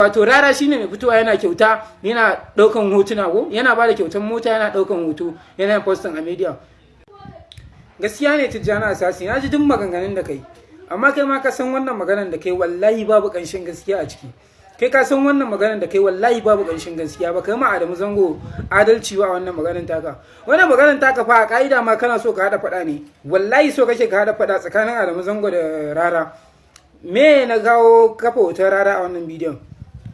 Wato Rara shine mai fitowa yana kyauta, yana daukan hotuna, ko yana bada kyautan mota, yana daukan hoto, yana posting a media. Gaskiya ne, Tijjani Asasi, na ji duk maganganun da kai, amma kai ma ka san wannan maganan da kai, wallahi babu ƙanshin gaskiya a ciki. Kai ka san wannan maganan da kai, wallahi babu ƙanshin gaskiya ba. Kai ma Adamu Zango adalci ba wannan maganan taka. Wannan maganan taka fa, a ka'ida ma kana so ka hada faɗa ne. Wallahi so kake ka hada faɗa tsakanin Adamu Zango da Rara. Me na kawo kafa hoton Rara a wannan bidiyon?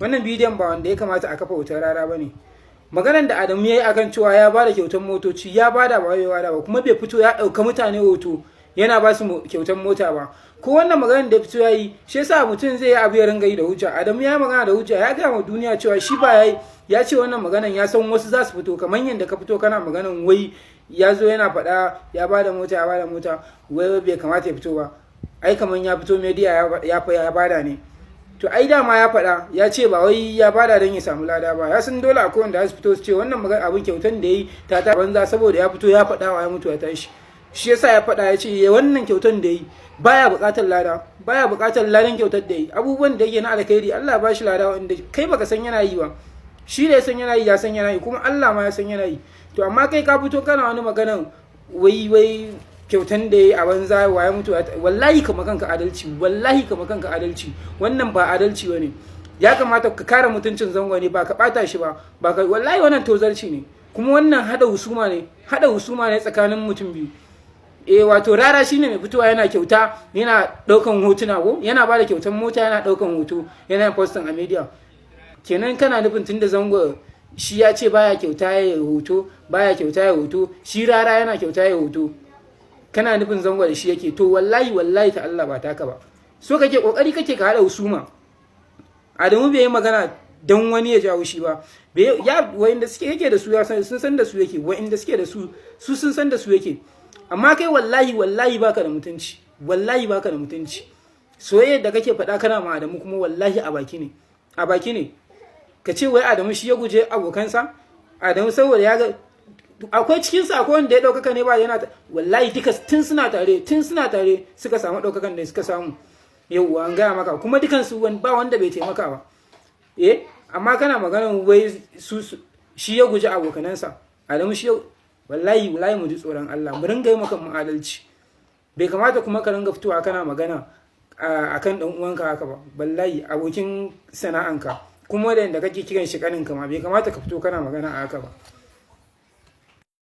Wannan bidiyon ba wanda ya kamata a kafa hoton Rara ba ne. Maganan da Adamu ya yi akan cewa ya bada kyautan motoci, ya bada, ba bai bada ba, kuma bai fito ya ɗauka mutane hoto yana ba su kyautan mota ba, ko wannan maganan da ya fito ya yi, shi yasa mutum zai yi abu ya ringa yi da hujja. Adamu ya magana da hujja, ya gaya wa duniya cewa shi ba ya ya ce wannan maganan, ya san wasu za su fito kamar yadda ka fito kana maganan wai ya zo yana faɗa ya bada mota, ya bada mota, wai bai kamata ya fito ba, ai kamar ya fito media ya bada ne. To ai dama ya faɗa, ya ce ba wai ya bada don ya samu lada ba, ya san dole akwai wanda za su fito su ce wannan magana, abin kyautan da ya yi ta banza, saboda ya fito ya faɗa wa ya mutu ya tashi. Shi yasa ya faɗa, ya ce wannan kyautan da ya yi baya buƙatar lada, baya buƙatar ladan kyautar da yi. Abubuwan da yake na alkhairi, Allah ba shi lada, wanda kai baka san yana yi ba, shi da ya san yana yi, ya san yana yi, kuma Allah ma ya san yana yi. To amma kai ka fito kana wani maganan wai kyautan da ya a banza, wa ya mutu. Wallahi kama kanka adalci, wallahi kama kanka adalci. Wannan ba adalci bane. Ya kamata ka kare mutuncin Zango ne, ba ka bata shi ba. Ba ka, wallahi wannan tozarci ne, kuma wannan hada husuma ne, hada husuma ne tsakanin mutum biyu. Eh, wato Rara shine mai fitowa yana kyauta, yana daukan hotuna, ko yana bada kyautan mota, yana daukan hoto, yana posting a media. Kenan kana nufin tunda Zango shi ya ce baya kyauta ya hoto, baya kyauta ya hoto, shi Rara yana kyauta ya hoto, kana nufin Zango da shi yake? To wallahi, wallahi ta Allah ba taka ba. So kake, kokari kake ka hada husuma. Adamu bai yi magana don wani ya jawo shi ba. Ya wa'inda suke yake da su ya san, sun san da su yake. Wa'inda suke da su, su sun san da su yake. Amma kai wallahi, wallahi baka da mutunci, wallahi baka da mutunci. Soyayyar da kake faɗa kana ma Adamu kuma, wallahi a baki ne, a baki ne. Ka ce wai Adamu shi ya guje abokansa. Adamu saboda ya ga akwai cikinsa, akwai wanda ya ɗaukaka ne ba yana. Wallahi duka tun suna tare suka samu ɗaukakan da suka samu. Yauwa, an gaya maka, kuma dukansu ba wanda bai taimaka ba. Eh, amma kana maganan wai su shi ya guji abokanansa, Adamu shi. Wallahi, wallahi mu ji tsoron Allah, mu ringa yi maka mu adalci. Bai kamata kuma ka ringa fitowa kana magana akan dan uwanka haka ba. Wallahi abokin sana'anka, kuma da yanda kake kiran shi kaninka ma, bai kamata ka fito kana magana a haka ba.